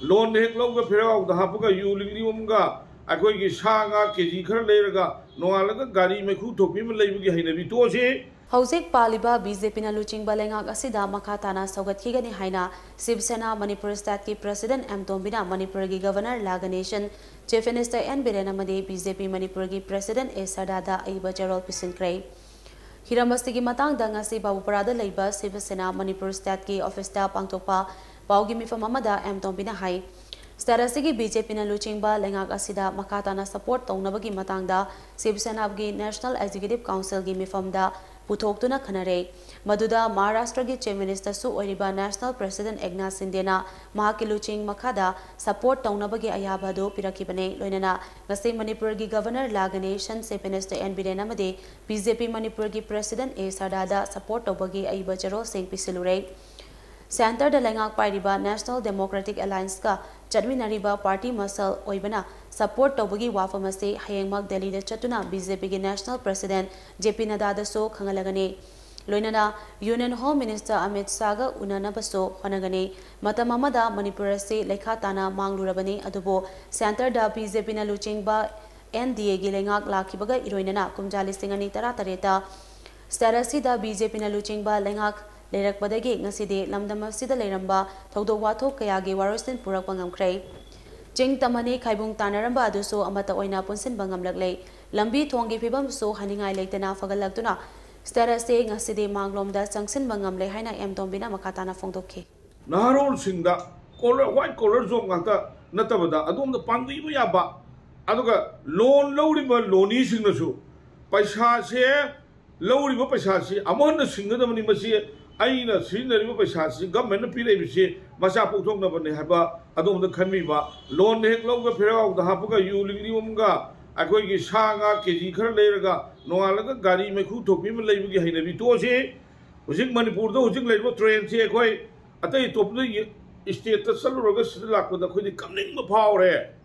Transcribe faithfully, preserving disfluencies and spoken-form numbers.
ꯂꯣꯟ ꯍꯦꯛ ꯂꯧꯒ ꯐꯦꯔꯒꯥꯎꯗ ꯍꯥꯞꯄꯒ ꯌꯨ ꯂꯤꯛꯂꯤ ꯑꯃꯒ ꯑꯩꯈꯣꯏꯒꯤ ꯁꯥ ꯉꯥ ꯀꯦ ꯖꯤ ꯈꯔ ꯂꯩꯔꯒ ꯅꯣꯡꯉꯥꯜꯂꯒ ꯒꯥꯔꯤ ꯃꯩꯈꯨ ꯊꯣꯛꯄꯤ ꯑꯃ ꯂꯩꯕꯒꯤ ꯍꯩꯅꯕꯤ ꯇꯣꯛꯑꯁꯤ꯫ ꯍꯧꯖꯤꯛ ꯄꯥꯜꯂꯤꯕ ꯕꯤ ꯖꯦ ꯄꯤꯅ ꯂꯨꯆꯤꯡꯕ ꯂꯩꯉꯥꯛ ꯑꯁꯤꯗ ꯃꯈꯥ ꯇꯥꯅ ꯁꯧꯒꯠꯈꯤꯒꯅꯤ ꯍꯥꯏꯅ ꯁꯤꯕ ꯁꯦꯅꯥ ꯃꯅꯤꯄꯨꯔ ꯁ꯭ꯇꯦꯠꯀꯤ ꯄ꯭ꯔꯁꯤꯗꯦꯟꯠ ꯑꯦꯝ ꯇꯣꯝꯕꯤꯅ ꯃꯅꯤꯄꯨꯔꯒꯤ ꯒꯕꯔꯅꯔ ꯂꯥ ꯒꯅꯦꯁꯟ, ꯆꯤꯐ ꯃꯤꯅꯤꯁꯇꯔ ꯑꯦꯟ ꯕꯤꯔꯦꯟ ꯑꯃꯗꯤ ꯕꯤ ꯖꯦ ꯄꯤ ꯃꯅꯤꯄꯨꯔꯒꯤ ꯄ꯭ꯔꯁꯤꯗꯦꯟꯠ ꯑꯦ ꯁꯔꯗꯥꯗ ꯑꯏꯕ ꯆꯦꯔꯣꯜ ꯄꯤꯁꯤꯟꯈ꯭ꯔꯦ꯫ ꯍꯤꯔꯝ ꯑꯁꯤꯒꯤ ꯃꯇꯥꯡꯗ ꯉꯁꯤ ꯕꯥꯕꯨꯄꯥꯔꯥꯗ ꯂꯩꯕ ꯁꯤꯕ ꯁꯦꯅꯥ ꯃꯅꯤꯄꯨꯔ ꯁ꯭ꯇꯦꯠꯀꯤ ꯑꯣꯐꯤꯁꯇ ꯄꯥꯡꯊꯣꯛꯄ ꯄꯥꯎꯒꯤ ꯃꯤꯐꯝ ꯑꯃꯗ ꯑꯦꯝ ꯇꯣꯝꯕꯤꯅ ꯍꯥꯏ, ꯁ꯭ꯇꯦꯠ ꯑꯁꯤꯒꯤ ꯕꯤ ꯖꯦ ꯄꯤꯅ ꯂꯨꯆꯤꯡꯕ ꯂꯩꯉꯥꯛ ꯑꯁꯤꯗ ꯃꯈꯥ ꯇꯥꯅ ꯁꯄꯣꯔꯠ ꯇꯧꯅꯕꯒꯤ ꯃꯇꯥꯡꯗ ꯁꯤꯕ ꯁꯦꯅꯥꯒꯤ ꯅꯦꯁꯅꯦꯜ ꯑꯦꯛꯖꯤꯀ꯭ꯌꯨꯇꯤꯚ ꯀꯥꯎꯟꯁꯤꯜꯒꯤ ꯃꯤꯐꯝꯗ ꯄꯨꯊꯣꯛꯇꯨꯅ ꯈꯟꯅꯔꯦ꯫ ꯃꯗꯨꯗ ꯃꯍꯥꯔꯥꯁꯇ꯭ꯔꯒꯤ ꯆꯤꯐ ꯃꯤꯅꯤꯁꯇꯔꯁꯨ ꯑꯣꯏꯔꯤꯕ ꯅꯦꯁꯅꯦꯜ ꯄ꯭ꯔꯁꯤꯗꯦꯟꯠ ꯑꯦꯛꯅꯥꯊ ꯁꯤꯟꯗꯦꯅ ꯃꯍꯥꯛꯀꯤ ꯂꯨꯆꯤꯡ ꯃꯈꯥꯗ ꯁꯄꯣꯔꯠ ꯇꯧꯅꯕꯒꯤ ꯑꯌꯥꯕ ꯑꯗꯨ ꯄꯤꯔꯛꯈꯤꯕꯅꯤ꯫ ꯂꯣꯏꯅꯅ ꯉꯁꯤ ꯃꯅꯤꯄꯨꯔꯒꯤ ꯒꯕꯔꯅꯔ ꯂꯥ ꯒꯅꯦꯁꯟ, ꯆꯤꯐ ꯃꯤꯅꯤꯁꯇꯔ ꯑꯦꯟ ꯕꯤꯔꯦꯟ ꯑꯃꯗꯤ ꯕꯤ ꯖꯦ ꯄꯤ ꯃꯅꯤꯄꯨꯔꯒꯤ ꯄ꯭ꯔꯁꯤꯗꯦꯟꯠ ꯑꯦ ꯁꯔꯗꯥꯗ ꯁꯄꯣꯔꯠ ꯇꯧꯕꯒꯤ ꯑꯏꯕ ꯆꯦꯔꯣꯜꯁꯤꯡ ꯄꯤꯁꯤꯜꯂꯨꯔꯦ꯫ ꯁꯦꯟꯇꯔꯗ ꯂꯩꯉꯥꯛ ꯄꯥꯏꯔꯤꯕ ꯅꯦꯁꯅꯦꯜ ꯗꯦꯃꯣꯀ꯭ꯔꯦꯇꯤꯛ ꯑꯦꯂꯥꯏꯟꯁꯀ ꯆꯠꯃꯤꯟꯅꯔꯤꯕ ꯄꯥꯔꯇꯤ ꯃꯁꯜ ꯑꯣꯏꯕꯅ ꯁꯄꯣꯔꯠ ꯇꯧꯕꯒꯤ ꯋꯥꯐꯝ ꯑꯁꯤ ꯍꯌꯦꯡꯃꯛ ꯗꯦꯜꯂꯤꯗ ꯆꯠꯇꯨꯅ ꯕꯤ ꯖꯦ ꯄꯤꯒꯤ ꯅꯦꯁꯅꯦꯜ ꯄ꯭ꯔꯁꯤꯗꯦꯟꯠ ꯖꯦ ꯄꯤ ꯅꯗꯥꯗꯁꯨ ꯈꯪꯍꯜꯂꯒꯅꯤ꯫ ꯂꯣꯏꯅꯅ ꯌꯨꯅꯤꯌꯟ ꯍꯣꯝ ꯃꯤꯅꯤꯁꯇꯔ ꯑꯃꯤꯠ ꯁꯥꯍꯒ ꯎꯅꯅꯕꯁꯨ ꯍꯣꯠꯅꯒꯅꯤ꯫ ꯃꯇꯝ ꯑꯃꯗ ꯃꯅꯤꯄꯨꯔ ꯑꯁꯤ ꯂꯩꯈꯥ ꯇꯥꯅ ꯃꯥꯡꯂꯨꯔꯕꯅꯤ, ꯑꯗꯨꯕꯨ ꯁꯦꯟꯇꯔꯗ ꯕꯤ ꯖꯦ ꯄꯤꯅ ꯂꯨꯆꯤꯡꯕ ꯑꯦꯟ ꯗꯤ ꯑꯦꯒꯤ ꯂꯩꯉꯥꯛ ꯂꯥꯛꯈꯤꯕꯒ ꯏꯔꯣꯏꯅꯅ ꯀꯨꯝꯖꯥ ꯂꯤꯁꯤꯡ ꯑꯅꯤ ꯇꯔꯥꯇꯔꯦꯠꯇ ꯁ꯭ꯇꯦꯠ ꯑꯁꯤꯗ ꯕꯤ ꯖꯦ ꯄꯤꯅ ꯂꯨꯆꯤꯡꯕ ꯂꯩꯉꯥꯛ ꯂꯩꯔꯛꯄꯗꯒꯤ ꯉꯁꯤꯗꯤ ꯂꯝꯗꯝ ꯑꯁꯤꯗ ꯂꯩꯔꯝꯕ ꯊꯧꯗꯣꯛ ꯋꯥꯊꯣꯛ ꯀꯌꯥꯒꯤ ꯋꯥꯔꯣꯏꯁꯤꯟ ꯄꯨꯔꯛꯄ ꯉꯝꯈ꯭ꯔꯦ꯫ ꯆꯤꯡ ꯇꯝ ꯑꯅꯤ ꯈꯥꯏꯕꯨꯡ ꯇꯥꯟꯅꯔꯝꯕ ꯑꯗꯨꯁꯨ ꯑꯃꯠꯇ ꯑꯣꯏꯅ ꯄꯨꯟꯁꯤꯟꯕ ꯉꯝꯂꯛꯂꯦ꯫ ꯂꯝꯕꯤ ꯊꯣꯡꯒꯤ ꯐꯤꯕꯝꯁꯨ ꯍꯥꯏꯅꯤꯡꯉꯥꯏ ꯂꯩꯇꯅ ꯐꯒꯠꯂꯛꯇꯨꯅ ꯁ꯭ꯇꯦꯠ ꯑꯁꯤ ꯉꯁꯤꯗꯤ ꯃꯥꯡꯂꯣꯝꯗ ꯆꯪꯁꯤꯟꯕ ꯉꯝꯂꯦ ꯍꯥꯏꯅ ꯑꯦꯝ ꯇꯣꯝꯕꯤꯅ ꯃꯈꯥ ꯇꯥꯅ ꯐꯣꯡꯗꯣꯛꯈꯤ꯫ ꯅꯍꯥꯔꯣꯜꯁꯤꯡꯗ ꯀꯣꯂꯔ, ꯋꯥꯏꯠ ꯀꯣꯂꯔ ꯖꯣꯕ ꯉꯥꯛꯇ ꯅꯠꯇꯕꯗ ꯑꯗꯣꯝꯗ ꯄꯥꯡꯕꯤꯕ ꯌꯥꯕ, ꯑꯗꯨꯒ ꯂꯣꯟ ꯂꯧꯔꯤꯕ ꯂꯣꯅꯤꯁꯤꯡꯅꯁꯨ ꯄꯩꯁꯥꯁꯦ, ꯂꯧꯔꯤꯕ ꯄꯩꯁꯥꯁꯤ ꯑꯃꯨꯛ ꯍꯟꯅ ꯁꯤꯡꯒꯗꯕꯅꯤ꯫ ꯃꯁꯤ ꯑꯩꯅ ꯁꯤꯖꯤꯟꯅꯔꯤꯕ ꯄꯩꯁꯥꯁꯤ ꯒꯚꯔꯟꯃꯦꯟꯠꯅ ꯄꯤꯔꯛꯏꯕꯁꯤ ꯃꯆꯥ ꯄꯣꯛꯊꯣꯛꯅꯕꯅꯤ ꯍꯥꯏꯕ ꯑꯗꯣꯝꯗ ꯈꯟꯕꯤꯕ꯫ ꯂꯣꯟ ꯍꯦꯛ ꯂꯧꯒ ꯐꯦꯔꯒꯥꯎꯗ ꯍꯥꯞꯄꯒ ꯌꯨ ꯂꯤꯛꯂꯤ ꯑꯃꯒ ꯑꯩꯈꯣꯏꯒꯤ ꯁꯥ ꯉꯥ ꯀꯦ ꯖꯤ ꯈꯔ ꯂꯩꯔꯒ ꯅꯣꯡꯉꯥꯜꯂꯒ ꯒꯥꯔꯤ ꯃꯩꯈꯨ ꯊꯣꯛꯄꯤ ꯑꯃ ꯂꯩꯕꯒꯤ ꯍꯩꯅꯕꯤ ꯇꯣꯛꯑꯁꯤ꯫ ꯍꯧꯖꯤꯛ ꯃꯅꯤꯄꯨꯔꯗ ꯍꯧꯖꯤꯛ ꯂꯩꯔꯤꯕ ꯇ꯭ꯔꯦꯟꯁꯤ ꯑꯩꯈꯣꯏ ꯑꯇꯩ ꯑꯇꯣꯞꯄꯗ ꯌꯦ-, ꯁ꯭ꯇꯦꯠꯇ ꯆꯠꯂꯨꯔꯒ ꯁꯤꯗ ꯂꯥꯛꯄꯗ ꯑꯩꯈꯣꯏꯗꯤ ꯀꯞꯅꯤꯡꯕ ꯐꯥꯎꯔꯦ꯫